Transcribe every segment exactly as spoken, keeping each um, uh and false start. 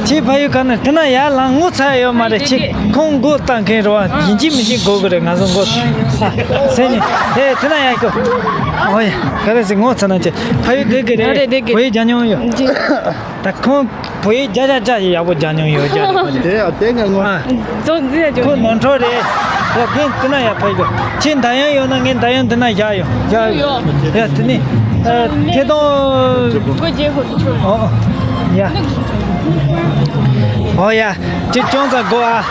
ཁྱེད་ཕ་ཡུལ་ག་ནས་དེ་ན་ཡར་ལངས་ངོ་ཚ་ཡོད་མ་རེད། ཁྱེད་ཁོང་མགོ་བཏང་མཁན་རེད་བ། ཡིན་གཅིག་མིན་གཅིག་དགོས་གི་རེད། ང་ཚོ་མགོ་ས་ཟེར་ནས་ཨེ་དེ་ན་ཡར་ཤོག་ཨོ་ཡ་ག་རེ་ཟེར། ངོ་ཚ་ན་ཁྱེད་ཕ་ཡུལ་བསྡད་གི་རེད། ཨ་རེད་བསྡད་གི་བོད་ཡིག་སྦྱང་མྱོང་ཡོད། ད་ཁོང་བོད་ཡིག་རྒྱ་རྒྱ་རྒྱ་ཡག་པོ་སྦྱང་མྱོང་ཡོད་རྒྱ་རེད་མ་རེད། དེ་ཡ་དེ་ང་ངོ་ཨ་ཙོག་ཟེར་ཡ་ཁོ་ཇོ་ནོར་འཕྲོ་རེད། ཡ་ཕན་དེ་ན་ཡ་ཕ་ཡུལ་ཁྱེད་འདར་དབྱངས་ཡོད་ན་ངས་འདར་དབྱངས་དེ་ན་བཞག་ཡོད་བཞག་ཡོད། ཡ་དེ་ནི་ཨ་ཐད་གཏོང་སྒོ་འབྱེད་ཧོ་ཆོ། ཨོ་ཡ། ཨོ་ཡ། ཅི་ཅུང་ཙམ་དགོས་ཨ།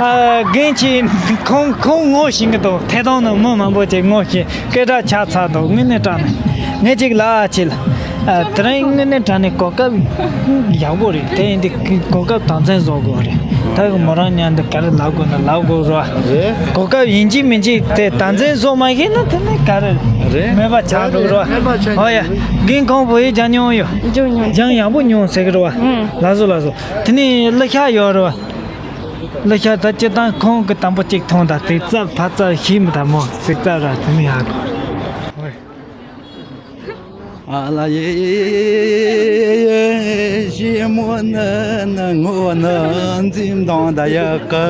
ཨ་རྒན་ཁྱེད་ཁོང་ཁོང་ངོ་ཤེས་གི་འདུག་ཐད་གཏོང་ནང་མི་མང་པོ་ཅིག་ངོ་ཤེས་སྐད་གྲགས་ཆགས་ཚར་འདུག་དངོས་གནས་དྲང་གནས་ངས་ཅིག་ལབ་ཨ་ཁྱེད་ལ། ཨ་དེ་རིང་དངོས་གནས་དྲང་གནས་གོ་སྐབས་ཡག་པོ་རེད། དེ་ཡིན་དུས་གོ་སྐབས་དམ་འཛིན་བཟོ་དགོས་རེད། ད་གི་མོ་རང་མཉམ་དུ་ག་རེ་ལབ་དགོས་ན་ལབ་དགོས་རོ། རེད། གོ་སྐབས་ཡིན་གཅིག་མིན་གཅིག་དེ་དམ་འཛིན་བཟོ་མ་ཤེས་ན་དེ་ནི་ག་རེ་རེད། མེད་པ་ཆགས་འགྲོ་གི་རོ། མེད་པ་ཆགས། ཨོ་ཡ། རྒན་ཁོང་བོད་ཡིག་སྦྱང་མྱོང་ཡོད། སྦྱང་མྱོང་། སྦྱང་ཡག་པོ་མྱོང་ཟེར་གི་རེད་བ། ཨུམ། ལགས་སོ་ལགས་སོ། དེ་ནས་གླུ་ཤགས་ཡོད་རེད་བ། གླུ་ཤགས་ད་སྤྱིར་བཏང་ཁོང་གི་དང་པོ་གཅིག་མཐོང་དང་དེ་རྩབ་ཕ་རྩབ་ཤེས་མི་དང་མོ་ཟིག་རྩབ་ར་དེ་ནས་ཡག་གི། ཨ་ལ་ཡེ་ཡེ་ཡེ་ཡེ། ཞི་མོ་ནི་ནི་ངོ་ནི་འཛིན་དང་ད་ཡག་གི་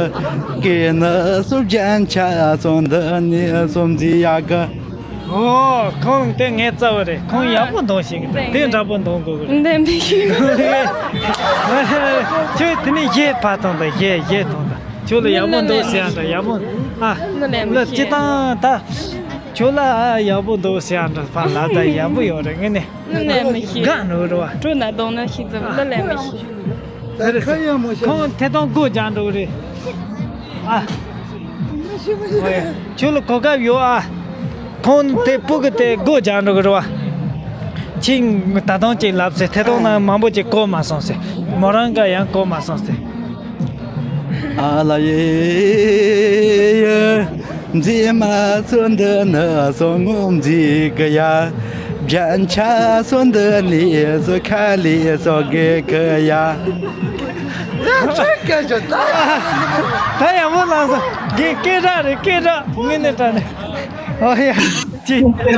སྐེ་ནི་སུབ་ཅན་ཆ་སོ་འདི་ནི་སུམ་འཛིན་ཡག་གི། ཨོ། ཁོང་དེ་ངའི་རྩ་བ་རེད། ཁོང་ཡག་པོ་འདོན་ཤེས་གི་འདུག་དེ་འདྲ་པོ་འདོན་དགོས་གི་རེད། འདི་མི་ཤེས། ཁྱོད་དེ་ནས་གཞས་ཕར་ཐོངས་དང་། གཞས་གཞས་ཐོངས་དང་། ཁྱོད་ལ་ཡག་པོ་འདུག་ཟེར་ཡ་འདྲ། ཡག་པོ་ཨ་ལ་སྤྱི་བཏང་ད་ཁྱོད་ལ་ཨ་ཡག་པོ་འདུག་ཟེར་ཡ་འདྲ་ཕར་ལབ་ད་ཡག་པོ་ཡོད་རེད། ངས་ནས་ལ་ལས་མི་ཤེས། དགའ་འགྲོ་རེད་བ། སྤྲོ་ན་གདོང་ན་ཤི་ཙམ་ལ་ལས་མི་ཤེས། ཁོང་ཐད་གཏོང་སྒོ་རྒྱག་འགྲོ་གི་རེད། ཨ། ཁྱོད་ལ་གོ་སྐབས་ཡོད་ཨ། ཁོང་དེ་སྤུ་གུ་དེ་སྒོ་རྒྱག་འགྲོ་གི་རེད་བ། ཁྱེད་ད་དུང་ཅིག་ལབ་ཟེར། ཐད་གཏོང་ནང་མང་པོ་ཅིག་གོ་མ་སོང་ཟེར། མོ་རང་ག་ཡང་གོ་མ་སོང་ཟེར། ཨ་ལ་ཡེ་ཡེ། མཛེས་མ་ཚོ་འདི་ནི་སོ་ངོ་མཛེས་གི་ཡ། རྒྱན་ཆ་སོ་འདི་ལས་སོ་ཁ་ལས་སོ་གེ་གི་ཡ། ད་ཡག་པོ་ལངས་སོང་། དགེ་སྐད་གྲགས་རེད། སྐད་གྲགས་དངོས་གནས་དྲང་གནས། ཨོ་ཡ། ཅི་ཨེ་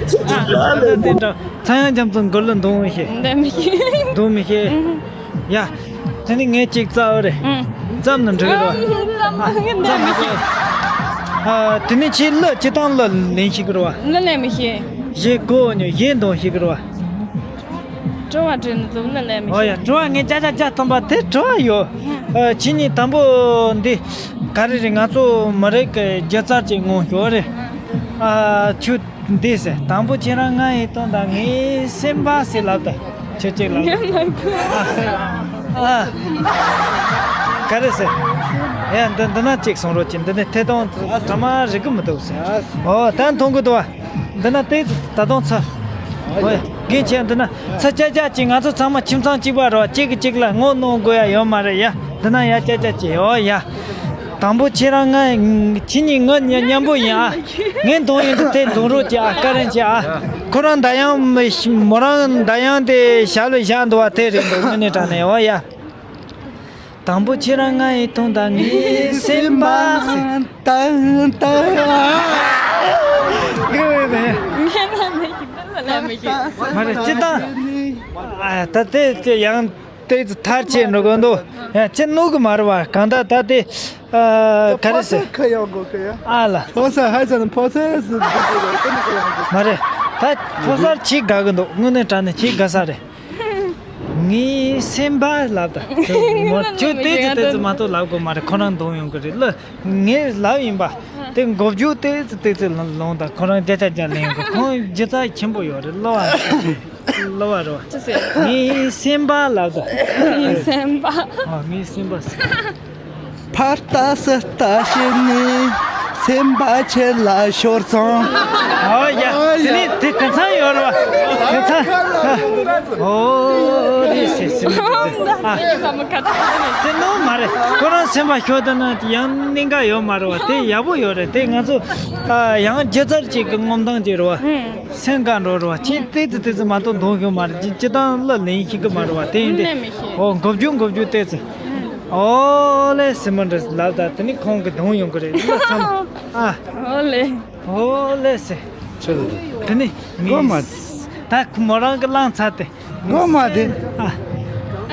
ཅི་ཅི། ཨ་ད་དེ་འདྲ། ཚངས་དབྱངས་རྒྱ་མཚོ་མགུར་གླུ་འདོན་ཤེས། འདོན་མི་ཤེས། འདོན་མི་ཤེས། ཡ། དེ་ནི་ངས་ཅིག་རྩ་བ་རེད། ཨུམ། རྩམ་ནི་འགྲིག་རེད་བ། ཨ་རྩམ་ནི་འགྲིག་ཨ་དེ་ནི་ཁྱེད་གླུ་སྤྱིར་བཏང་གླུ་ལེན་ཤེས་གི་རེད་བ། གླུ་ལེན་མི་ཤེས། གཞས་གོ་མྱོང་། གཞས་འདོན་ཤེས་གི་རེད་བ། དྲི་བ་དྲིས་ནས་འཛུམ་ལ་ལས་མི་ཨོ་ཡ། ཤེས། དྲི་བ་ངས་བརྒྱ་ཆ་བརྒྱ་ཐམ་པ་དེ་དྲི་བ་ཡོད། ཨ་ཁྱེད་གཉིས་དང་པོ་འདི་ག་རེ་རེད། ང་ཚོ་མི་རིགས་ཀྱི་སྒྱུ་རྩལ་གྱི་ངོ་ཤོག་རེད། ཨ་ཁྱོད་འདི་ཟེར། དང་པོ་ཁྱེད་རང་ང་ཡི་དོན་དང་ངའི་སེམས་པ་ཟེར་ལབ་ད། ཁྱོད་ཅིག་ལབ་ད། ཨ་ཨ་ག་རེ་ཟེར། ཡ་འདི་འདི་ན་ཅིག་གསུང་རོགས་གྱིས། འདི་ནས་ཐད་གཏོང་དྲ་མ་རིག་གི་མི་འདུག་ཟེར། ཨོ་ད་མཐོང་གི་འདུག་བ། འདི་ན་ཏོག་ཙམ་ད་དུང་ཚ། ཨོ་ཡ། རྒན་ཁྱེད་འདི་ན་ཚ་ཅག་ཅག་ཅིག། ང་ཚོ་ཚང་མ་ཁྱིམ་ཚང་གཅིག་པ་རེད་བ། གཅིག་གིས་གཅིག་ལ་ངོ་གནོང་དགོས་ཡ་ཡོད་མ་རེད་ཡ། འདི་ན་ཡ་ཅག་ཅག་ཅིག། ཨོ་ཡ། དང་པོ་ཁྱེད་རང་ང་ཁྱེད་གཉིས་ང་མཉམ་པོ་ཡིན་ཨ། ངས་འདོན་ཡོང་དུས་དེ་འདོན་རོགས་གྱིས་ཨ། བཀའ་དྲིན་ཆེ་ཨ། ཁོ་རང་འདར་དབྱངས་མོ་རང་འདར་དབྱངས་དེ་ཞབས་ལ་བཞག་འདུག་བ། དེ་རེད་འདུག་དངོས་གནས་དྲང་གནས། ཨོ་ཡ། དང་པོ་ཁྱེད་རང་ང་ཡི་དོན་དང་ངའི་སེམས་པ། ཏན་ཏན། ངས་ལ་མི་ཤེས། ལ་མི་ཤེས། མ་རེད་སྤྱིར་བཏང་། ཨ་ད་དེ་དེ་ཡང་ཏོག་ཙམ་མཐར་ཕྱིན་འགྲོ་གི་འདུག་ཡང་ཁྱེད་ནོར་གི་མ་རེད་བ། གང་ལྟར་ད་དེ་ཨ་ག་རེ་ཟེར། ཕོ་གསར་ཁ་ཡག་གོ་གི་ཡ། ཨ་ལ། ཕོ་གསར་ཧ་ཅང་ཕོ་གསར་ཟེར་གི་འདུག་མ་རེད། ད་ཕོ་གསར་ཁྱེད་དགའ་གི་འདུག་དངོས་གནས་དྲང་གནས་ཁྱེད་དགའ་ས་རེད། ངའི་སེམས་པ་ལབ་ད། ཁྱོད་ཏོག་ཙམ་ཏོག་ཙམ་མ་གཏོགས་ལབ་དགོས་མ་རེད། ཁོ་རང་འདོན་ཡོང་གི་རེད་ལ། ངས་ལབ་ཡིན་པ། དེ་མགོ་མཇུག་ཏོག་ཙམ་ཏོག་ཙམ་ལོང་ད། ཁོ་རང་བརྒྱ་ཆ་བརྒྱ་ལེན་ཡོང་གི། ཁོང་སྒྱུ་རྩལ་ཆེན་པོ་ཡོད་རེད། གླུ་བ་གླུ་བ་རེད་བ། ཅི་ཟེར། ངའི་སེམས་པ་ལབ་ད། ངའི་སེམས་པ། ཨ་ངའི་སེམས་པ་ཟེར། ཕར་ལྟ་ཚུར་ལྟ་བྱས་ནས་སེམས་པ་ཁྱེད་ལ་ཤོར་སོང་། ཨོ་ཡ། ཨོ་ཡ། དེ་ནི་དེ་དེ་ཚང་ཡོད་རེད་བ། དེ་ཚང་། ཨོ་རེད་ཟེར་ཟེར། ཨ་དེ་ནོར་མ་རེད། ཁོ་རང་སེམས་པ་ཤོར་ད་ན་ཡང་གནད་འགག་ཡོད་མ་རེད་བ། དེ་ཡག་པོ་ཡོད་རེད། དེ་ང་ཚོ་ཨ་ཡང་སྒྱུ་རྩལ་ཅིག་གི་རྔམ་སྟངས་ཅིག་རེད་བ། སེམས་དགའ་འགྲོ་རེད་བ། ཁྱེད་ཏོག་ཙམ་ཏོག་ཙམ་མ་གཏོགས་འདོན་ཤེས་མ་རེད། སྤྱིར་བཏང་གླུ་ལེན་ཤེས་གི་མ་རེད་བ། དེ་ཡིན་ཏེ། ཨོ་མགོ་མཇུག་མགོ་མཇུག་ཏོག་ཙམ། ཨོ་ལེ་སི་མ་འདྲ་ལབ་ད། དེ་ནི་ཁོང་གི་གདོང་ཡོང་གི་རེད་ལ་ཚང་མ། ཨ། ཨོ་ལེ། ཨོ་ལེ་སི། ཆེ་རེད། དེ་ནི་གོ་མ། ད་མོ་རང་གི་བླངས་ཚར་ཏེ། གོ་མ་དེ།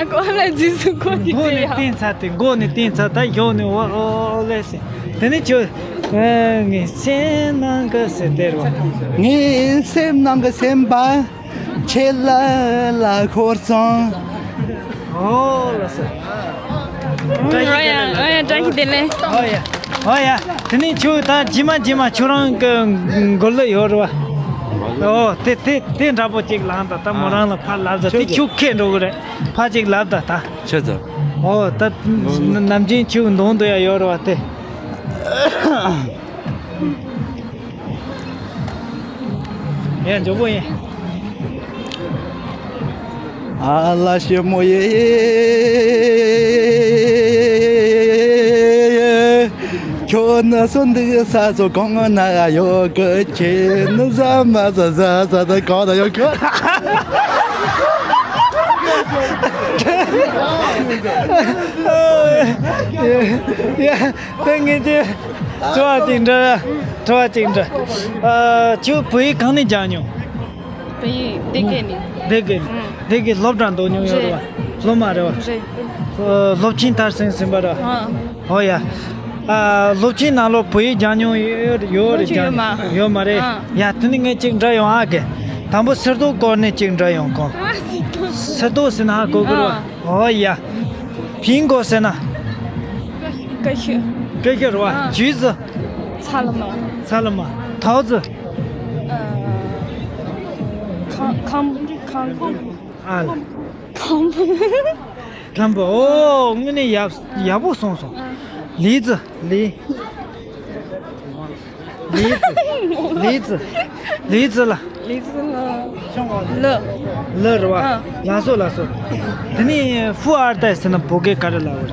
ཨ། ཀོ་ལ་རྗེས་སུ་ཁོ་གི་མགོ་ཚེ་ནས་ཡ། བསྟན་ཚར་ཏེ། མགོ་ནས་བསྟན་ཚར། ད་གཞོགས་ནས་འོ་འོ་འོ་ལེ་ཟེར། དེ་ནས་ཁྱོད། ཨ། ངའི་སེམས་ནང་གི་ཟེར་དེ་རེད་བ། ངའི་སེམས་ནང་གི་སེམས་པ། ཁྱེད་ལ་ལ་ཤོར་སོང་། ཨོ་ལགས་སོ། ཨོ་ཡ། ཨོ་ཡ། བཀྲ་ཤིས་བདེ་ལེགས། ཨོ་ཡ། ཨོ་ཡ། དེ་ནས་ཁྱོད་ད་རྗེས་མ་རྗེས་མ་ཁྱོད་རང་གི་མགུར་གླུ་ཡོད་རེད་བ། ཨོ་དེ་དེ་དེ་འདྲ་པོ་ཅིག་ལངས་དང་། ད་མོ་རང་ལ་ཕར་ལབ་དང་། དེ་ཁྱོད་ཁེ་འགྲོ་གི་རེད། ཕར་ཅིག་ལབ་དང་ད། ཁྱོད་ཚོ། ཨོ་ད་ནམ་རྒྱུན་ཁྱོད་གདོང་དུ་ཡ་ཡོད་རེད་བ་དེ། ཡ། མགྱོགས་པོ་ཡིན། ཨ་ལ་ཞི་མོ་ཡེ། ཁྱོད་ནི་སུ་འདུག་ས་སུ་གང་ན་ཡོད་གི། ཁྱེད་ནི་ཟ་མ་ཟ་ཟ་ཟ་ད་གང་ན་ཡོད་གི། ཡ། ད་ངས་དེ་དྲི་བ་གཅིག་འདྲི། དྲི་བ་གཅིག་འདྲི། ཨ། ཁྱོད་བོད་ཡིག་གང་ནས་སྦྱངས་མྱོང་། བོད་ཡིག་སྡེ་དགེ་ནས། སྡེ་དགེ་ནས། ཨང་། སྡེ་དགེ་སློབ་གྲྭ་འགྲོ་མྱོང་ཡོད་རེད་བ། རེད། སློབ་མ་རེད་བ། རེད། ཨ། སློབ་ཆེན་མཐར་ཕྱིན་ཟིན་པ་རེད་བ། ཨང་། ཨོ་ཡ། ཨ། སློབ་ཆེན་ནང་ལོགས་བོད་ཡིག་སྦྱངས་མྱོང་ཡོད་ཡོད་རེད། སློབ་ཆེན་ཡོད་མ། སྦྱངས་ཡོད་མ་རེད། ཨང་། ཡ། དེ་ནས་ངས་གཅིག་འདྲི་ཡོང་ཨ་གི། དང་པོ་གསེར་མདོག་སྐོར་ནས་གཅིག་འདྲི་ཡོང་གོ། ཨ། གསེར་མདོག་ཟེར་ན་ཧ་གོ་གི་རེད་བ། ཨང་། ཨོ་ཡ། 苹果 ཟེར་ན། ཀ་ཤི། ཀ་ཤི་རེད་བ། ཨ། 橘子། ཚ་ལ་མ། ཚ་ལ་མ། 桃子། ཨ། ཁམ་ཁམ་ཁམ། ཨ་ལ། ཁམ་བུ། ཁམ་བུ། ཨོ། དངོས་གནས་ཡག་ཡག་པོ་གསུངས་སོང་། ཨ། 梨子། ལི། 梨子། 梨子། 梨子 ལ། 梨子 ལ། ལ། ལ་རེད་བ། ཨ། ལགས་སོ་ལགས་སོ། དེ་ནས་富二代 ཟེར་ན་བོད་སྐད་ག་རེ་ལབ་རེད།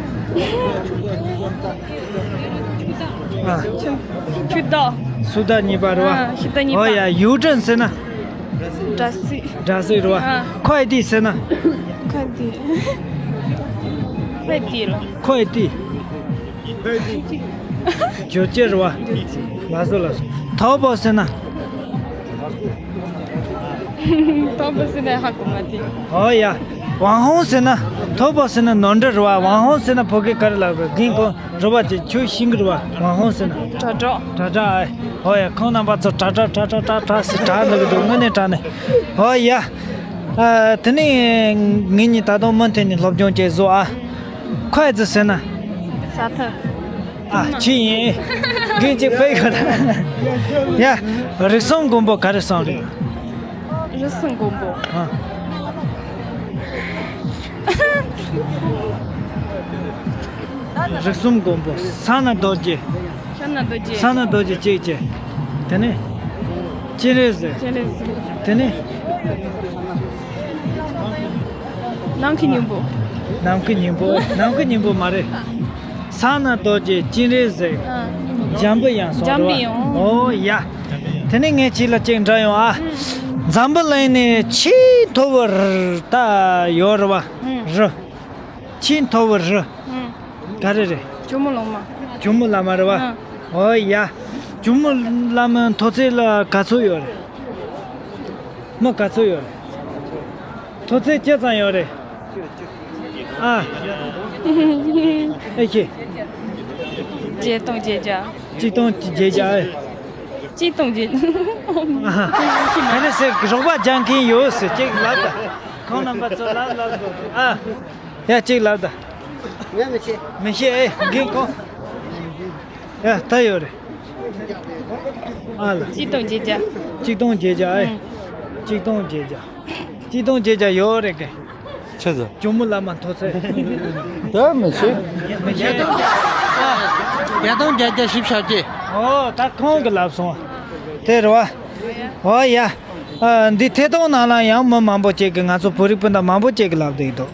ཨ། ཕྱུག་པོ། སུ་དག་གཉིས་པ་རེད་བ། ཨ། སུ་དག་གཉིས་པ། ཨོ་ཡ། 邮政 ཟེར་ན། སྒྲ་སྲིད། སྒྲ་སྲིད་རེད་བ། ཨ། 快递 ཟེར་ན། 快递། 快递 ལ། 快递། བསྒྱུར་བཅོས་རེད་བ། ལགས་སོ་ལགས་སོ། 淘宝 ཟེར་ན། 淘宝 ཟེར་ན་ཧ་གོ་མ་དེ། ཨོ་ཡ། 网红 ཟེར་ན། 淘宝 ཟེར་ན་ནོར་འཁྲུལ་རེད་བ། 网红 ཟེར་ན་བོད་སྐད་ག་རེ་ལབ་དགོས། རྒན་ཁོང་རེད་བ། ཅིག་ཁྱོད་ཤེས་ཀྱི་རེད་བ། 网红 ཟེར་ན། དྲ་གྲོགས། དྲ་གྲོགས་ཨེ། ཨོ་ཡ། ཁོང་རྣམ་པ་ཚོ་དྲ་གྲོགས་དྲ་གྲོགས་དྲ་གྲོགས་ཟེར་དྲག་འདུག་གི་འདུག་དངོས་གནས་དྲང་གནས། ཨོ་ཡ། ཨ། དེ་ནས་ངེད་གཉིས་ད་དུང་མུ་མཐུད་ནས་སློབ་སྦྱོང་བྱེད་བཟོ་ཨ། 筷子 ཟེར་ན། ཟ་ཐབས། ཨ། ཁྱི་ཡིན། རྒན་གཅིག་ཕེབས་ཡོད་ད། ཡ། རིགས་གསུམ་མགོན་པོ་ག་རེ་གསུངས་རེད། རིགས་གསུམ་མགོན་པོ། ཨ། རིགས་གསུམ་མགོན་པོ། ས་ན་རྡོ་རྗེ། ས་ན་རྡོ་རྗེ། ས་ན་རྡོ་རྗེ་གཅིག་བྱས། དེ་ནས། སྤྱན་རས་གཟིགས། སྤྱན་རས་གཟིགས། དེ་ནས། ནམ་མཁའི་སྙིང་པོ། ནམ་མཁའི་སྙིང་པོ། ནམ་མཁའི་སྙིང་པོ་མ་རེད། ས་ན་རྡོ་རྗེ། སྤྱན་རས་གཟིགས། ཨ། འཇམ་པའི་དབྱངས་སོང་། འཇམ་པའི་དབྱངས། ཨོ་ཡ། དེ་ནས་ངས་ཁྱེད་ལ་གཅིག་འདྲི་ཡོང་ཨ། ཨ། འཛམ་བུ་གླིང་ནས་ཆེས་མཐོ་བའི་རི་ད་ཡོད་རེད་བ། ཨ། རི། ཆེས་མཐོ་བའི་རི། ཨ། ག་རེ་རེད། ཇོ་མོ་གླང་མ། ཇོ་མོ་གླང་མ་རེད་བ། ཨ། ཨོ་ཡ། ཇོ་མོ་གླང་མའི་མཐོ་ཚད་ལ་ག་ཚོད་ཡོད་རེད། མི་ག་ཚོད་ཡོད་རེད། མཐོ་ཚད་ཅི་ཙམ་ཡོད་རེད། ཨ། ཨེ་ཤེ། བརྒྱད་སྟོང་བརྒྱད་བརྒྱ། གཅིག་སྟོང་བརྒྱད་བརྒྱ་ཨེ། གཅིག་སྟོང་བརྒྱད། ཨ་ཧ། ག་རེ་ཟེར། རོགས་པ་རྒྱག་མཁན་ཡོད་ཟེར་ཅིག་ལབ་དང་། ཁོང་རྣམ་པ་ཚོ་ལབ་ལབ་དགོས། ཨ། ཡ། གཅིག་ལབ་དང་། ངས་མི་ཤེས། མི་ཤེས་ཨེ། རྒན་ཁོང་། ཡ། ད་ཡོད་རེད། ཨ་ལ། གཅིག་སྟོང་བརྒྱད་བརྒྱ། གཅིག་སྟོང་བརྒྱད་བརྒྱ་ཨེ། ཨང་། གཅིག་སྟོང་བརྒྱད་བརྒྱ། གཅིག་སྟོང་བརྒྱད་བརྒྱ་ཡོད་རེད་གི། ཆི་ཟེར། ཇོ་མོ་གླང་མ་མཐོ་ཚད། ད་མི་ཤེས། མི་ཤེས། བརྒྱད་སྟོང་བརྒྱད་བརྒྱ་བཞི་བཅུ་ཞེ་བརྒྱད། ཨོ། ད་ཁོང་གིས་ལབ་སོང་། དེ་རེད་བ། ཨོ་ཡ། ཨ། འདི་ཐད་གཏོང་ནང་ལ་ཡང་མི་མང་པོ་ཅིག་གིས། ང་ཚོ་བོད་རིགས་སྤུན་ཟླ་མང་པོ་ཅིག་གིས་ལབ་བསྡད་འདུག།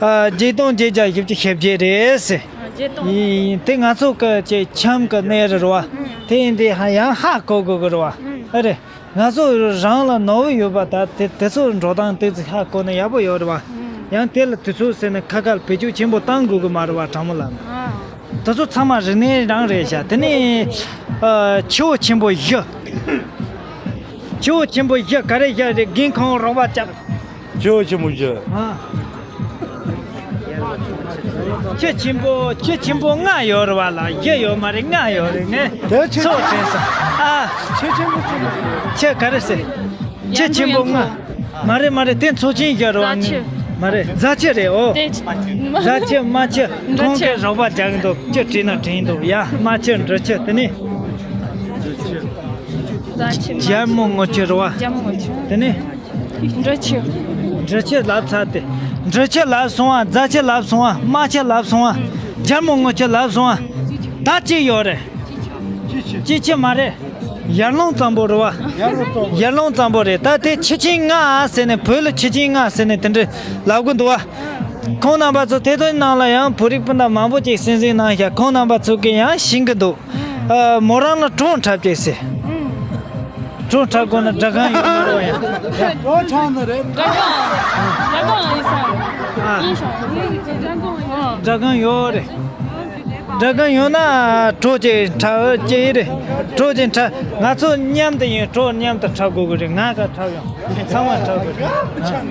ཨ། བརྒྱད་སྟོང་བརྒྱད་བརྒྱ་བཞི་བཅུ་ཞེ་བརྒྱད་རེད་ཟེར། ཨ། བརྒྱད་སྟོང་། ཡིན། དེ་ང་ཚོ་གི་ཅིག་ཆམ་གི་གནས་རེད་བ། ཨང་། དེ་ཡིན་དུས་ཧ་ཡང་ཧ་གོ་དགོས་གི་རེད་བ། ཨང་། ཨ་རེད། ང་ཚོ་རང་ལ་ནོར་བུ་ཡོད་པ་ད་དེ་དེ་ཚོ་འགྲོ་སྟངས་ཏོག་ཙམ་ཧ་གོ་ན་ཡག་པོ་ཡོད་རེད་བ། ཨང་། ཡང་དེ་ལ་དུས་ཚོད་ཟེར་ནས་ཁ་ཁ་ལ་བེད་སྤྱོད་ཆེན་པོ་བཏང་དགོས་གི་མ་རེད་བ། དྲང་མོ་ལབ་ན། ཨང་། དེ་ཚོ་ཚང་མ་རིག་གནས་རང་རེད་ཤག། དེ་ནས། ཨ། ཆུ་བོ་ཆེན་པོ་བཞི། ཆུ་བོ་ཆེན་པོ་བཞི་ག་རེ་བཞི་རེད། རྒན་ཁོང་རོགས་པ་རྒྱབ། ཆུ་བོ་ཆེན་པོ་བཞི། ཨ། ཁྱི་ཆེན་པོ་ཁྱི་ཆེན་པོ་ལྔ་ཡོད་རེད་བ་ལ། བཞི་ཡོད་མ་རེད། ལྔ་ཡོད་རེད། ངས་དེ་ཁྱི་ཚོགས་དྲན་སོང་། ཨ། ཁྱི་ཆེན་པོ་ཚོ་ཁྱི་ག་རེ་ཟེར། ཁྱི་ཆེན་པོ་ལྔ། མ་རེད་མ་རེད། དེ་ཚོགས་ཆེན་བཞི་རེད་བ། རྫ་ཆུ། མ་རེད། རྫ་ཆུ་རེད། འོ། དེ་རྫ་ཆུ་རྨ་ཆུ། འབྲི་ཁོང་ཆུ། གིས་རོགས་པ་རྒྱག་གི་འདུག་ཁྱི་བྲིས་ན་བྲིས་འདུག་ཡ། རྨ་ཆུ། འབྲི་ཆུ། དེ་ནས་རྫ་ཆུ། རྒྱལ་མོ་ངོ་ཆུ་རེད་བ། རྒྱལ་མོ་ངོ་ཆུ། དེ་ནས་འབྲི་ཆུ། འབྲི་ཆུ་ལབ་ཚར་ཏེ། འབྲི་ཆུ་ལབ་སོང་བ། རྫ་ཆུ་ལབ་སོང་བ། རྨ་ཆུ་ལབ་སོང་བ། རྒྱལ་མོ་ངོ་ཆུ་ལབ་སོང་བ། ད་ཅི་ཡོད་རེད། ཅི་ཆུ་མ་རེད། ཡར་ཀླུང་གཙང་པོ་རེད་བ། ཡར་ཀླུང་གཙང་པོ། ཡར་ཀླུང་གཙང་པོ་རེད། ད་དེ་ཁྱི་ཆེན་ལྔ་ཟེར་ནས། བོད་ལ་ཁྱི་ཆེན་ལྔ་ཟེར་ནས་དེ་འདྲ་ལབ་གི་འདུག་བ། ཁོང་རྣམ་པ་ཚོ་དེ་དོན་ནང་ལ་ཡང་བོད་རིགས་སྤུན་ཟླ་མང་པོ་ཅིག་གསན་གཟིགས་གནང་ཤག་ཁོང་རྣམ་པ་ཚོ་གིས་ཡང་ཤེས་ཀྱི་འདུག་ཨ། མོ་རང་ལ་གྲོ་འཁྲབ་ཅིག་ཟེར། གྲོ་འཁྲབ་དགོས་ན་སྒྲ་སྒམ་ཡོད་མ་རེད་བ་ཡང་། གྲོ་འཁྲབ་ན་རེད། སྒྲ་སྒམ། སྒྲ་སྒམ་ཡིན་ས། ཨ། ཡིན་ཤག་སྒྲ་སྒམ་ཡོད་རེད། སྒྲ་སྒམ་ཡོད་ན་གྲོ་ཅིག་འཁྲབ་ཅིག་རེད། གྲོ་ཅིག་འཁྲབ། ང་ཚོ་མཉམ་དུ་ཡིན། གྲོ་མཉམ་དུ་འཁྲབ་དགོས་ཀྱི་རེད། ང་ག་འཁྲབ་ཡོང་། ཚང་མ་འཁྲབ་དགོས་རེད།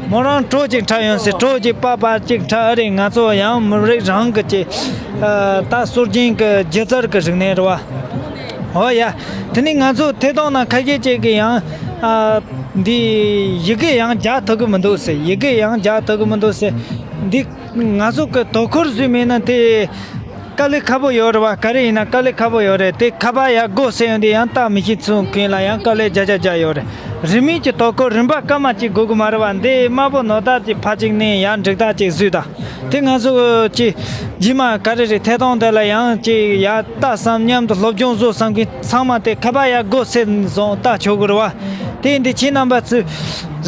མོ་རང་གྲོ་ཅིག་འཁྲབ་ཡོང་ཟེར། གྲོ་ཅིག་པགས་པ་ཅིག་འཁྲབ་ཨ་རེད། ང་ཚོ་ཡང་མི་རིགས་རང་གི་ཅིག་ད་སྲོལ་རྒྱུན་གྱི་སྒྱུ་རྩལ་གྱི་རིག་གནས་རེད་བ། འོ་ཡ། དེ་ནས་ང་ཚོ་ཐད་གཏོང་ནང་ཁ་ཤས་ཅིག་གིས་ཡང་ཨ། འདི་ཡི་གེ་ཡང་རྒྱག་ཐུབ་ཀྱི་མི་འདུག་ཟེར། ཡི་གེ་ཡང་རྒྱག་ཐུབ་ཀྱི་མི་འདུག་ཟེར། འདི་ང་ཚོ་གི་དོ་ཁུར་བཟོས་མེད་ན་དེ་དཀའ་ལས་ཁག་པོ་ཡོད་རེད་བ། ག་རེ་ཡིན་ན་དཀའ་ལས་ཁག་པོ་ཡོད་རེད། དེ་ཁ་པར་ཡར་སྒོ་ཟེར་ཡོང་དུས་ཡང་ལྟ་མི་ཤེས་ཚུལ་མཁན་ལ་ཡང་དཀའ་ལས་བརྒྱ་ཆ་བརྒྱ་ཡོད་རེད། རིན་མེད་ཀྱི་དོ་ཁུར། རིན་པ་སྐར་མ་གཅིག་དགོས་ཀྱི་མ་རེད་བ། འདི་དམར་པོ་ནོར་རྟགས་ཀྱི་ཕར་གཅིག་ནས་ཡར་འགྲིག་རྟགས་གཅིག་བཟོས་དང་། དེ་ང་ཚོ་ཀྱི་རྗེས་མ་ག་རེ་རེད། ཐད་གཏོང་དེ་ལ་ཡང་ཅིག་ཡར་ལྟ་བསམ། མཉམ་དུ་སློབ་སྦྱོང་བཟོ་བསམ་མཁན་ཚང་མ་དེ་ཁ་པར་ཡར་སྒོ་ཟེར་བཟུང་ལྟ་ཆོག་གི་རེད་བ། དེ་ཡིན་དུས་ཁྱེད་རྣམ་པ་ཚོས་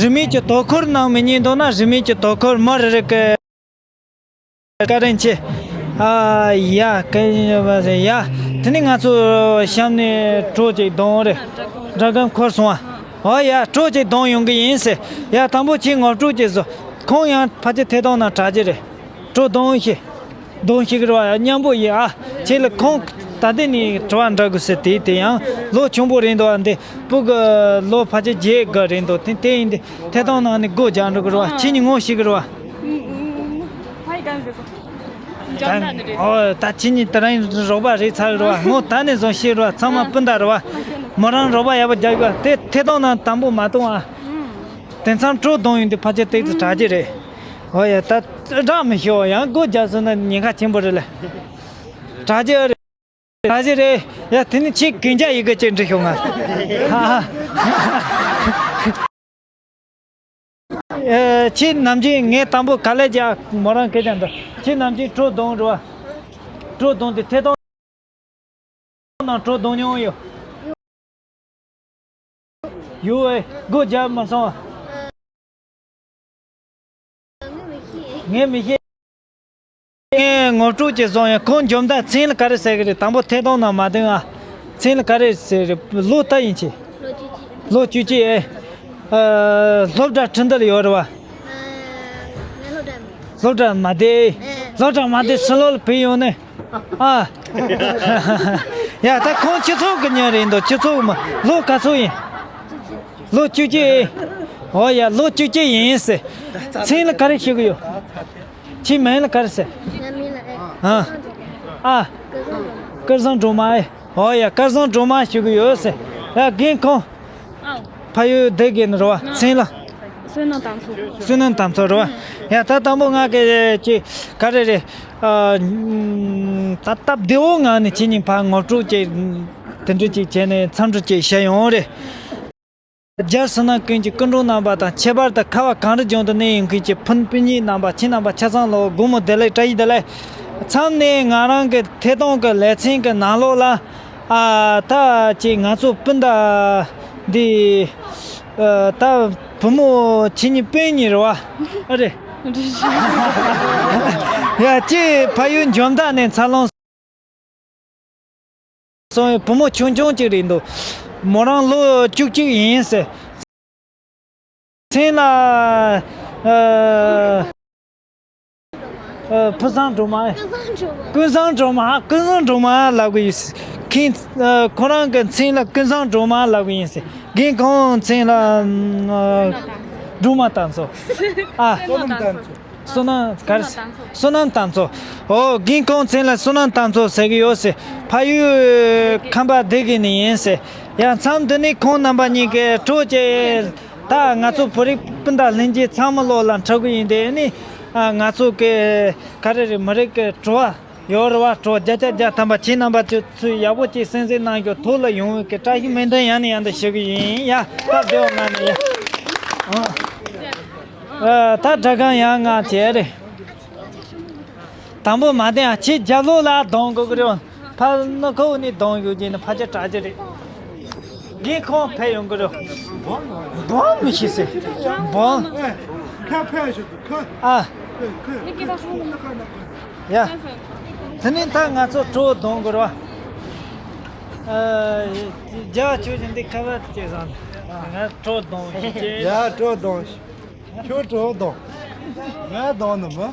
རིན་མེད་ཀྱི་དོ་ཁུར་གནང་མི་ཉན་འདུག་ན། རིན་མེད་ཀྱི་དོ་ཁུར། མི་རེ་རེ་གི་བཀའ་དྲིན་ཆེ། ཨ་ཡ། བཀའ་དྲིན་ཆེ་ཡ། དེ་ནས་ང་ཚོ་གཤམ་ནས་གྲོ་ཅིག་བརྡུང་རེད། སྒྲ་སྒམ་འཁོར་སོང་བ། ཨོ་ཡ། གྲོ་ཅིག་བརྡུང་ཡོང་གི་ཡིན་ཟེར། ཡ། དང་པོ་ཁྱེད་ངོ་སྤྲོད་ཅིག་བཟོ། ཁོང་ཡང་ཕལ་ཆེར་ཐད་གཏོང་ནང་དྲག་གི་རེད། གྲོ་བརྡུང་ཤིག་བརྡུང་ཤིག་རེད་བ། མཉམ་པོ་ཡིན་ཨ། ཁྱེད་ལ་ཁོང་ད་ལྟ་ནས་དྲི་བ་འདྲི་དགོས་ཟེར། དེ་དེ་ཡང་ལོ་ཆུང་པོ་རེད་འདུག་ཨ། འདི་སྤུ་གུ་ལོ་ཕལ་ཆེར་བརྒྱད་དགུ་རེད་འདུག་དེ་དེ་ཡིན་དུས་ཐད་གཏོང་ནང་ནས་སྒོ་རྒྱག་འགྲོ་གི་རེད་བ། ཁྱེད་གཉིས་ངོ་ཤེས་གི་རེད་བ། འཇམ་ཐང་ནི་རེད། ཨོ། ད་ཁྱེད་གཉིས་དེ་རིང་རོགས་པ་རེད་ཚར་རེད་བ། ངོ་ད་ནས་བཟུང་ཤེས་རེད་བ། ཚང་མ་སྤུན་ཟླ་རེད་བ། མོ་རང་རོགས་པ་ཡག་པོ་རྒྱག་དགོས། དེ་ཐད་གཏོང་ནང་དང་པོ་མ་གཏོང་ཨ། དེང་སང་གྲོ་བརྡུང་ཡོང་དུས་ཕལ་ཆེར་ཏོག་ཙམ་དྲག་གི་རེད། ཨོ་ཡ། ད་སྐྲག་མི་ཤོག་ཡང་སྒོ་རྒྱག་སོང་ན་ཉེན་ཁ་ཆེན་པོ་རེད་ལ། དྲག་གི་རེད། དྲག་གི་རེད། ཡ། དེ་ནི་ཁྱེད་གན་རྒྱ་ཡི་གེ་ཅིག་འབྲི་ཤོག་ང་། ཨ། ཁྱེད་ནམ་རྒྱུན་ངས་དང་པོ་ག་ལེར་རྒྱག་མོ་རང་སྐད་ཆ་འདི། ཁྱེད་ནམ་རྒྱུན་གྲོ་བརྡུང་རེད་བ། གྲོ་བརྡུང་དེ་ཐད་གཏོང་ནང་གྲོ་བརྡུང་མྱོང་ཡོད། ཡོད་ཨེ། སྒོ་རྒྱག་མ་སོང་ཨ། ངས་མི་ཤེས། ངས་ངོ་སྤྲོད་ཅིག་བཟོ་ཡིན། ཁོང་འཇོ་མདའ་མཚན་ལ་ག་རེ་ཟེར་གི་རེད། དང་པོ་ཐད་གཏོང་ནང་མ་བསྟན་ཨ། མཚན་ལ་ག་རེ་ཟེར་རེད། ལོ་ལྟ་ཡིན་ཆེ། ལོ་བཅུ་གཅིག་ཨེ། ཨ། སློབ་གྲྭ་ཁྲིད་འདི་ལ་ཡོད་རེད་བ། སློབ་གྲྭ་མ་བསྡད། སློབ་གྲྭ་མ་བསྡད། ཕྱི་ལོགས་ལ་བུད་ཡོང་ནས། ཨ། ཡ། ད་ཁོང་སྤྱི་ཚོགས་ཀྱི་མྱི་རེད་འདུག་སྤྱི་ཚོགས་མ། ལོ་ག་ཚོད་ཡིན། ལོ་བཅུ་གཅིག་ཨེ། ཨོ་ཡ། ལོ་བཅུ་གཅིག་ཡིན་ཟེར། མཚན་ལ་ག་རེ་ཞུ་གི་ཡོད། ཁྱེད་མིང་ལ་ག་རེ་ཟེར། ཨ། ཨ། སྐལ་བཟང་སྒྲོལ་མ་ཨེ། ཨོ་ཡ། སྐལ་བཟང་སྒྲོལ་མ་ཞུ་གི་ཡོད་ཟེར། ཡ། རྒན་ཁོང་། ཨ། ཕ་ཡུལ་བསྡད་ཀྱི་ནི་རེད་བ། མཚན་ལ། བསོད་ནམས་དམ་ཚོགས། བསོད་ནམས་དམ་ཚོགས་རེད་བ། ཡ། ད་དང་པོ་ང་གི་ཅིག་ག་རེ་རེད། ཨ། ད་སྟབས་བདེ་བོ་ངང་ནས་ཁྱེད་གཉིས་ཕར་ངོ་སྤྲོད་ཅིག་དེ་འདྲ་ཅིག་བྱས་ནས་འཚམས་འདྲི་ཅིག་བྱས་ཡོང་རེད། རྒྱལ་ཕྱི་ནང་ཀུན་གྱི་སྐུ་མགྲོན་རྣམ་པ་དང་། ཁྱད་པར་དུ་ཁ་བ་གངས་རི་ལྗོངས་དུ་གནས་ཡོད་མཁན་གྱི་ཕུ་ནུ་སྤུན་ཉེ་རྣམ་པ། ཁྱེད་རྣམ་པ་ཆ་ཚང་ལ་དགོང་མོ་བདེ་ལེགས། བཀྲ་ཤིས་བདེ་ལེགས། མཚམས་ནས་ང་རང་གི་ཐད་གཏོང་གི་ལེ་ཚན་གྱི་ནང་ལོགས་ལ། ཨ། ད་ཅིག་ང་ཚོ་སྤུན་ཟླ་འདི། ཨ། ད་བུ་མོ་ཁྱེད་གཉིས་སྤུན་གཉིས་རེད་བ། ཨ་རེད། ཡ། ཅིག་ཕ་ཡུལ་འཇོ་མདའ་ནས་འཚར་ལོངས་སོང་བའི་བུ་མོ་ཆུང་ཆུང་ཅིག་རེད་འདུག་མོ་རང་ལོ་བཅུ་གཅིག་ཡིན་ཟེར། མཚན་ལ། ཨ། ཨ། ཕུན་བཟང་སྒྲོལ་མ། ཀུན་བཟང་སྒྲོལ་མ། ཀུན་བཟང་སྒྲོལ་མ། ཀུན་བཟང་སྒྲོལ་མ་ལབ་གི་ཡོད། ཁིན། ཨ། ཁོ་རང་གི་མཚན་ལ་ཀུན་བཟང་སྒྲོལ་མ་ལབ་གི་ཡིན་ཟེར། རྒན་ཁོང་མཚན་ལ། ཨ། སྒྲོལ་མ་དར་ཚོགས། ཨ། བསོད་ནམས་དར་ཚོགས། བསོད་ནམས་ག་རེ། བསོད་ནམས་རྟ་མཚོ། ཨོ་རྒན་ཁོང་མཚན་ལ་བསོད་ནམས་རྟ་མཚོ་ཟེར་གི་ཡོད་ཟེར། ཕ་ཡུལ་ཁམས་པ་སྡེ་དགེ་ནས་ཡིན་ཟེར། ཡ་མཚམས་འདི་ནས་ཁོང་རྣམ་པ་གཉིས་ཀྱི་བྲོ་བཅས། ད་ང་ཚོ་བོད་རིགས་སྤུན་ཟླ་ལྷན་རྒྱས་ཚང་མ་ལོག་ལ་འཁྲབ་གི་ཡིན། དེ་ནི་ང་ཚོ་གི་ག་རེ་རེད། མི་རིགས་ཀྱི་བྲོ་བ་ཡོད་རེད་བ། བྲོ་བརྒྱ་ཆ་བརྒྱ་ཐམ་པ་ཁྱེད་རྣམ་པ་ཚོས་ཡག་པོ་ཅིག་གསན་གཟིགས་གནང་རྒྱུ། ཐོག་ལ་ཡོང་བའི་གི་བཀྲ་ཤིས་སྨོན་འདུན་ཡང་ནས་ཡང་དུ་ཞུ་གི་ཡིན། ཡ་ད་བདེ་བ་ང་ནས་ཡ། ཨ། ཨ། ད་དྲ་སྒང་ཡང་ང་བྱས་རེད། དང་པོ་མ་བསྟན་ཨ། ཁྱེད་རྒྱབ་ལོགས་ལ་གདོང་དགོས་ཀྱི་རེད། ཕར་སྣ་ཁོག་ནས་གདོང་ཡོད་ཀྱི་ན་ཕལ་ཆེར་དྲག་གི་རེད། རྒན་ཁོང་ཕེབས་ཡོང་གི་རེད། སྦོམ་མི་ཤེས་ཟེར། སྦོམ། ཁ་ཕྱེ་ཞིག་ཁ། ཨ། ཁ་ཁ། ཡ། དེ་ནས་ད་ང་ཚོ་བྲོ་གདོང་དགོས་རེད་བ། ཨ། རྒྱ་ཆོས་ཀྱི་འདི་ཁ་བ་དེ་བྱས་ཙང་ང་བྲོ་གདོང་ཞིག་བྱས། ཡ་བྲོ་གདོང་ཞིག་ཁྱོད་བྲོ་གདོང་། ང་གདོང་ནི་མི།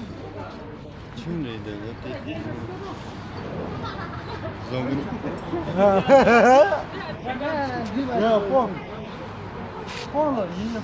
ཁྱིམ་རེད་འདི་ལོ་དེ་དེ། བཟང་གི། ཡ་ཕོ། ཕོ་ལ་ཡིན།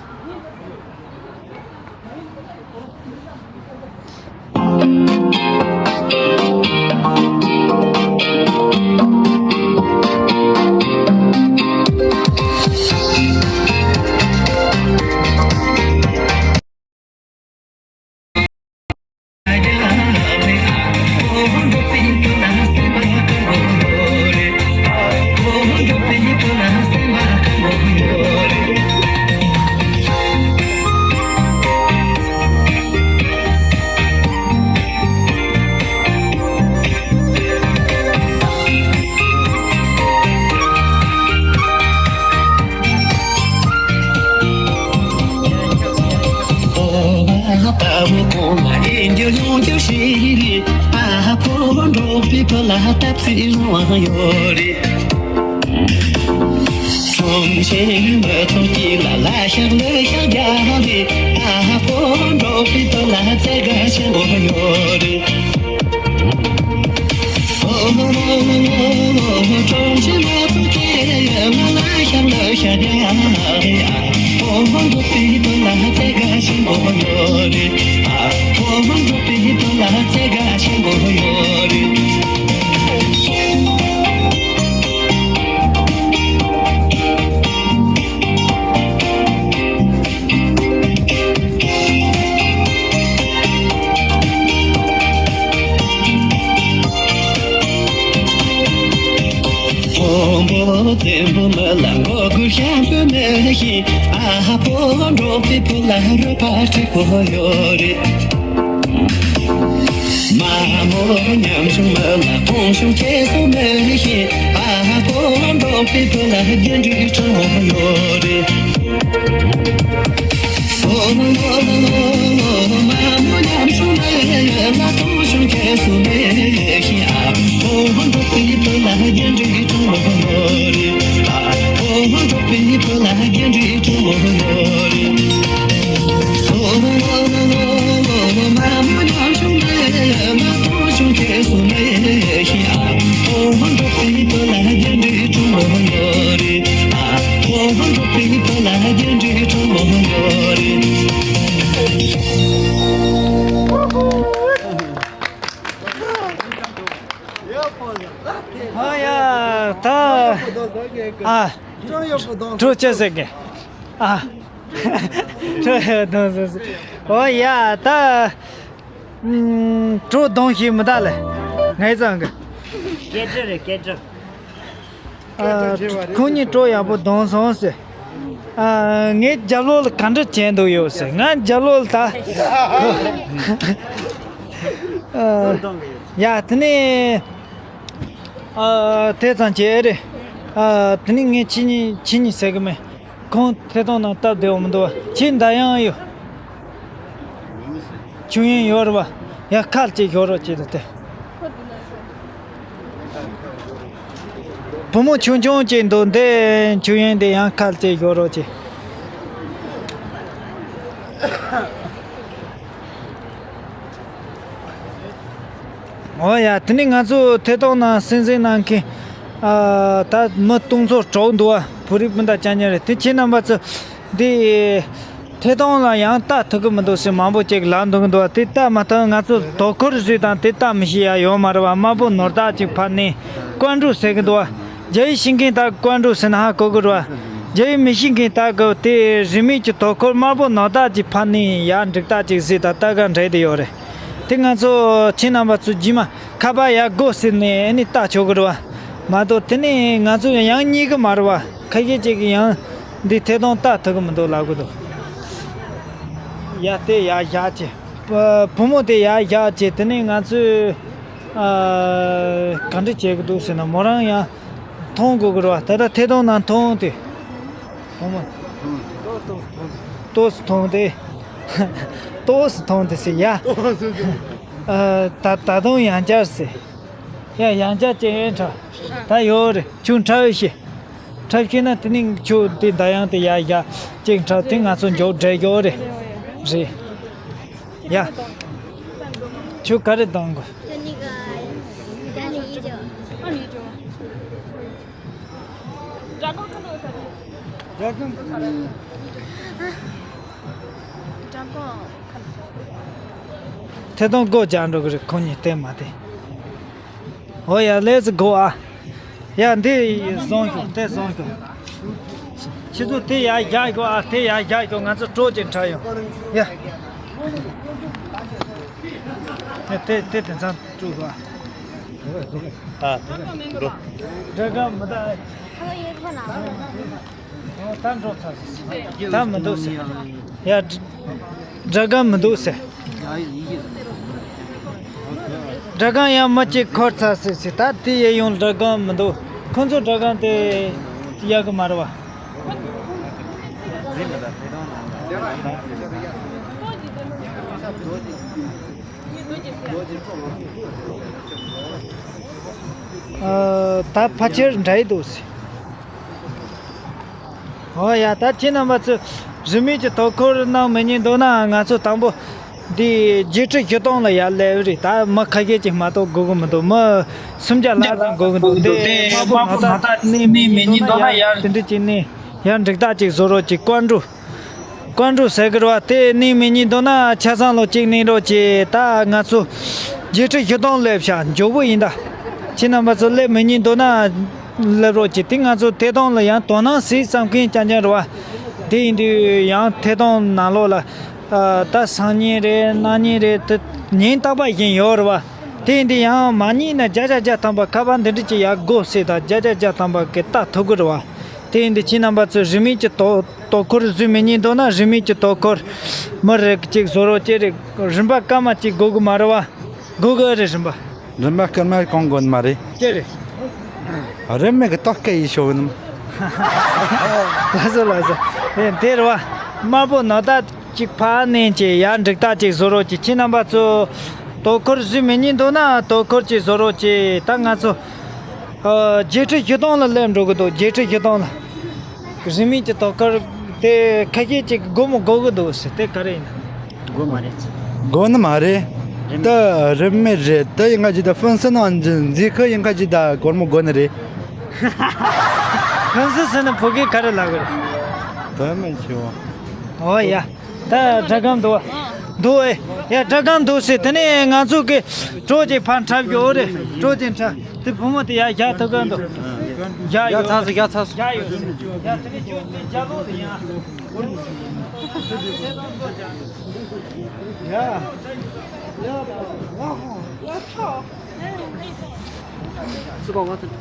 བཙན་པོ་མི་ལ་མགོ་སྒུར་ཤམ་བུ་མི་ཤེས། ཨ་ཕོ་འགྲོ་པའི་བུ་ལ་རུ་པ་གྲིག་པོ་ཡོད་རེད། མ་མོ་ཉམ་ཆུང་མི་ལ་གོང་ཆུང་ཁྱེད་སུ་མི་ཤེས། ཨ་ཕོ་འགྲོ་པའི་བུ་ལ་རྒྱུ་འབྲས་གྲོགས་མོ་ཡོད་རེད། ཨ་ཡ་ད། ཨ། གྲོ་ཆ་ཟེར་གི། ཨ། གྲོ་ཡ་གདོང་ཟེར་ཟེར། ཨོ་ཡ་ད། ཨུམ། གྲོ་གདོང་ཞིག་མི་ད་ལེ། ངའི་ཚང་གི། སྐད་ཆ་རེད་སྐད་ཆ། ཨ། ཁོང་གཉིས་གྲོ་ཡག་པོ་གདོང་སོང་ཟེར། ཨ། ངའི་རྒྱབ་ལོགས་ལ་ག་འདྲ་བྱས་འདུག་ཡོད་ཟེར། ང་རྒྱབ་ལོགས་ལ་ད། ཨ། ཡ་དེ་ནས། ཨ། དེ་ཙམ་བྱས་རེད། ཨ། དེ་ནས་ངས་ཁྱེད་གཉིས་ཁྱེད་གཉིས་ཟེར་གི་མེད། ཁོང་ཐད་གཏོང་ནང་སྟབས་བདེ་བོ་མི་འདུག་བ། ཁྱེད་འདར་དབྱངས་ཡོད། ཆུ་ཡན་ཡོད་རེད་བ། ཡ་ཁ་ལ་ཅིག་ཞོག་རོགས་བྱེད་དང་དེ། བུ་མོ་ཆུང་ཆུང་ཅིག་འདུག་འདི་ཆུ་ཡན་འདི་ཡང་ཁ་ལ་ཅིག་ཞོག་རོགས་བྱེད། ཨོ་ཡ། དེ་ནི་ང་ཚོ་ཐད་གཏོང་ནང་གསན་གཟིགས་གནང་མཁན། ཨ། ད་མི་སྟོང་ཚོ་གྲོགས་འདུག་བ། བོད་རིགས་སྤུན་ཟླ་རྐྱང་རྐྱང་རེད། དེ་ཁྱེད་རྣམ་པ་ཚོ་འདི་ ཐད་གཏོང་ལ་ཡང་ལྟ་ཐུབ་ཀྱི་མི་འདུག་ཟེར་མང་པོ་ཅིག་ལབ་འདུག་གི་འདུག་བ། དེ་ལྟ་མ་ཐུབ། ང་ཚོ་དོ་ཁུར་བཟོས་དང་དེ་ལྟ་མི་ཤེས་ཡ་ཡོད་མ་རེད་བ། དམར་པོ་ནོར་བདག་ཅིག་ཕར་ནས་ཀོན་ཀྲུ་ཟེར་གི་འདུག་བ། རྒྱ་ཡིག་ཤེས་མཁན་ད་ཀོན་ཀྲུ་ཟེར་ན་ཧ་གོ་གི་རེད་བ། རྒྱ་ཡིག་མི་ཤེས་མཁན་ད་གི་དེ་རིན་མེད་ཀྱི་དོ་ཁུར་དམར་པོ་ནོར་བདག་ཅིག་ཕར་ནས་ཡར་འགྲིག་རྟགས་ཅིག་བཟོས་དང་ལྟ་ག་འདྲ་དེ་ཡོད་རེད། དེ་ང་ཚོ་ཁྱེད་རྣམ་པ་ཚོ་རྗེས་མ་ཁ་པར་ཡར་སྒོ་ཟེར་ནས་ཨ་ནི་ལྟ་ཆོག་གི་རེད་བ། མ་གཏོགས་དེ་ནས་ང་ཚོ་ཡང་རྙེད་གི་མ་རེད་བ། ཁ་ཤས་ཅིག་གིས་ཡང་འདི་ཐད་གཏོང་ལྟ་ཐུབ་གི་མི་འདུག་ལབ་གི་འདུག་ཡ་དེ་ཡར་བཞག་བྱས། བུ་བུ་མོ་དེ་ཡར་བཞག་བྱས། དེ་ནས་ང་ཚོས་ཨ་ག་འདྲ་བྱེད་གི་འདུག་ཟེར་ན་མོ་རང་ཡང་མཐོང་དགོས་གི་རེད་བ། ད་ལྟ་ཐད་གཏོང་ནང་མཐོང་དེ། བུ་མོ། ཏོག་ཙམ་མཐོང་དེ། ཏོག་ཙམ་མཐོང་དེ་ཟེར་ཡ། ཨ་ད་ད་དུང་ཡང་བསྐྱར་ཟེར། ཡ་ཡང་བསྐྱར་ཅན་ཡན་ཁྲ། ད་ཡོད་རེད། ཁྱོད་འཁྲབ་ཤེས། འཁྲབ་ཤེས་ན་དེ་ནི་ཁྱོད་དེ་མདའ་ཡང་དེ་ཡར་བཞག་ཅིག་འཁྲབ། དེ་ང་ཚོ་མགྱོགས་འགྲོ་རྒྱུ་རེད། རེད། ཡ། ཁྱོད་ག་རེ་གཏོང་དགོས། ཐད་གཏོང་སྒོ་རྒྱག་འགྲོ་གི་རེད། ཁོང་གཉིས་བལྟས་མ་བལྟས། ཨོ་ཡ། Let's go ཨ། ཡ་འདི་བཟུང་ཤོག་དེ་བཟུང་ཤོག་ཁྱེད་ཚོ་དེ་ཡར་བཞག་ཤོག་ཨ། དེ་ཡར་བཞག་ཤོག་ང་ཚོ་སྤྲོ་ཅིག་འཁྲབ་ཡོང་། ཡ། དེ་དེ་དེ་དེང་སང་སྤྲོ་ཤོག་ཨ། ཨ། འགྲོ། སྒྲ་སྒམ་མི་ད། ད་འགྲོ་ཚར་ཟེར། ད་མི་འདུག་ཟེར། ཡ། སྒྲ་སྒམ་མི་འདུག་ཟེར། སྒྲ་སྒམ་ཡང་མི་གཅིག་འཁོར་ཚར་ཟེར་ཟེར། ད་དེ་ཡས་ཡོང་སྒྲ་སྒམ་མི་འདུག་ཁོང་ཚོ་སྒྲ་སྒམ་དེ་ཡག་གི་མ་རེད་བ། ཨ། ད་ཕལ་ཆེར་འདྲ་ཡི་འདུག་ཟེར། ཨོ་ཡ། ད་ཁྱེད་རྣམ་པ་ཚོས་རིན་མེད་ཀྱི་དོ་ཁུར་གནང་མི་ཉན་འདུག་ན། ང་ཚོ་དང་པོ་འདི་བརྒྱད་ཁྲི་བཞི་སྟོང་ལ་ཡར་སླེབས་རེད། ད་མི་ཁ་ཤས་ཅིག་མ་གཏོགས་དགོས་གི་མི་འདུག་མི་སུམ་བརྒྱ་ལྷག་ཙམ་དགོས་གི་འདུག་དེ་དམར་པོ་ནོར་བདག་གནས་མི་ཉན་འདུག་ན་ཡར་དེ་འདྲ་བྱས་ནས་ཡར་འགྲིག་རྟགས་ཅིག་བཟོ་རོགས་གྱིས། ཀོན་ཀྲུ། ཀོན་ཀྲུ་ཟེར་གི་རེད་བ། དེ་གནས་མི་ཉན་འདུག་ན་ཆ་ཚང་ལོ་གཅིག་གནས་རོགས་གྱིས། ད་ང་ཚོ་བརྒྱད་ཁྲི་བཞི་སྟོང་སླེབས་ཤག་མགྱོགས་པོ་ཡིན་ད། ཁྱེད་རྣམ་པ་ཚོ་སླེབས་མི་ཉན་འདུག་ན་སླེབས་རོགས་གྱིས། དེ་ང་ཚོ་ཐད་གཏོང་ལ་ཡང་དོ་སྣང་བྱེད་བསམ་མཁན་རྐྱང་རྐྱང་རེད་བ། དེ་ཡིན་དུས་ཡང་ཐད་གཏོང་ནང་ལོགས་ལ་ཨ་ད་སང་ཉིན་རེད། གནངས་ཉིན་རེད། དེ་ཉིན་རྟག་པར་བཞིན་ཡོད་རེད་བ། དེ་ཡིན་དུས་ཡང་མ་ཉན་ན་བརྒྱ་ཆ་བརྒྱ་ཐམ་པ་ཁ་པར་འདི་འདྲ་ཅིག་ཡར་སྒོ་ཕྱེ་དང་བརྒྱ་ཆ་བརྒྱ་ཐམ་པ་གི་ལྟ་ཐུབ་གི་རེད་བ། དེ་ཡིན་དུས་ཁྱེད་རྣམ་པ་ཚོས་རིན་མེད་ཀྱི་དོ་དོ་ཁུར་བཟོས་མི་ཉན་འདུག་ན། རིན་མེད་ཀྱི་དོ་ཁུར་མི་རེ་གཅིག་བཟོ་རོགས་གྱིས་རེད། རིན་པ་སྐར་མ་གཅིག་དགོས་གི་མ་རེད་བ། དགོས་གི་རེད་རིན་པ། རིན་པ་སྐར་མ་གང་དགོས་ནི་མ་རེད། ཅི་རེད། རིན་མེད་ཀྱི་ལྟོ་སྐད་ཡིན་ཤོག་ནམ། ལགས་སོ་ལགས་སོ། ཨེ་དེ་རེད་བ། དམར་པོ་ནོར་བདག་ཅིག་ཕར་ནས་ཅིག་ཡར་འགྲིག་རྟགས་ཅིག་བཟོ་རོགས་གྱིས། ཁྱེད་རྣམ་པ་ཚོ་དོ་ཁུར་བཟོས་མི་ཉན་འདུག་ན་དོ་ཁུར་ཅིག་བཟོ་རོགས་གྱིས། ད་ང་ཚོ་ཨ་བརྒྱད་ཁྲི་བཞི་སྟོང་ལ་སླེབས་འགྲོ་གི་འདུག་བརྒྱད་ཁྲི་བཞི་སྟོང་ལ། རིན་མེད་ཀྱི་དོ་ཁུར་དེ་ཁ་ཤས་ཅིག་དགོས་མི་དགོས་གི་འདུག་ཟེར། དེ་ག་རེ་ཡིན་ན། དགོས་མ་རེད། དགོས་ནི་མ་རེད། རིན་ད་རིན་མེད་རེད། ད་ཡིན་ག་ཅིག་ད་ཧྥུན་སི་ནང་འཛིན་གི་ཡིན་ག་ཅིག་ད་སྒོར་མོ་དགོས་ནི་རེད། ཧྥུན་སི་ཟེར་ན་བོད་སྐད་ག་རེ་ལབ་གི་རེད། ད་མི་ཆེ་བ། ཨོ་ཡ། ད་སྒྲ་སྒམ་འདུག་བ། འདུག་ཨེ། ཡ་སྒྲ་སྒམ་འདུག་ཟེར། དེ་ནས་ང་ཚོ་གི་སྤྲོ་ཅིག་ཕར་འཁྲབ་རྒྱུ་རེད། སྤྲོ་ཅིག་འཁྲབ། དེ་བུ་མོ་དེ་ཡར་བཞག་ཐུབ་གི་འདུག་བཞག་ཡོད། ཚར་སོང་། བཞག་ཚར་སོང་། བཞག་ཡོད། ཡ་དེ་ནས་ཁྱོད་དེ་རྒྱབ་ལོགས་ལ་ཡིན་ཨ། ཡ། ཡ། ཡ། ཡ། སུ་ག་བ་ཐུབ།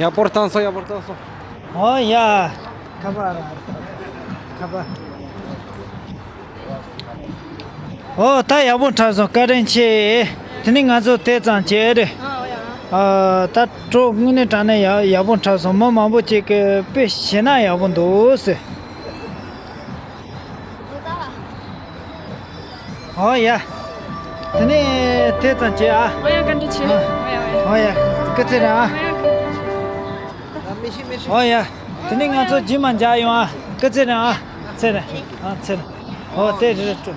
ཡག་པོ་བཏང་སོང་། ཡག་པོ་བཏང་སོང་། ཨོ་ཡ། ཁ་པར། ཁ་པར། ཨོ་ད་ཡག་པོ་འཁྲབ་སོང་། བཀའ་དྲིན་ཆེ། དེ་ནི་ང་ཚོ་དེ་ཙམ་བྱས་རེད། ཨ་ད་གྲོགས་དངོས་གནས་དྲང་གནས་ཡག་ཡག་པོ་འཁྲབ་སོང་། མི་མང་པོ་ཅིག་གིས་དཔེ་ཞེ་ན་ཡག་པོ་འདུག་ཟེར། ཨོ་ཡ། དེ་ནས་དེ་ཙམ་བྱེད་ཨ། ཨོ་ཡ། བཀའ་དྲིན་ཆེ། ཨོ་ཡ། ཨོ་ཡ། སྐུ་ཚེ་རིང་ཨ། ཨོ་ཡ། དེ་ནས་ང་ཚོ་རྗེས་མ་མཇལ་ཡོང་ཨ། སྐུ་ཚེ་རིང་ཨ། ཚེ་རིང་། ཨ་ཚེ་རིང་། ཨོ་དེ་རེད་སྤྲོ།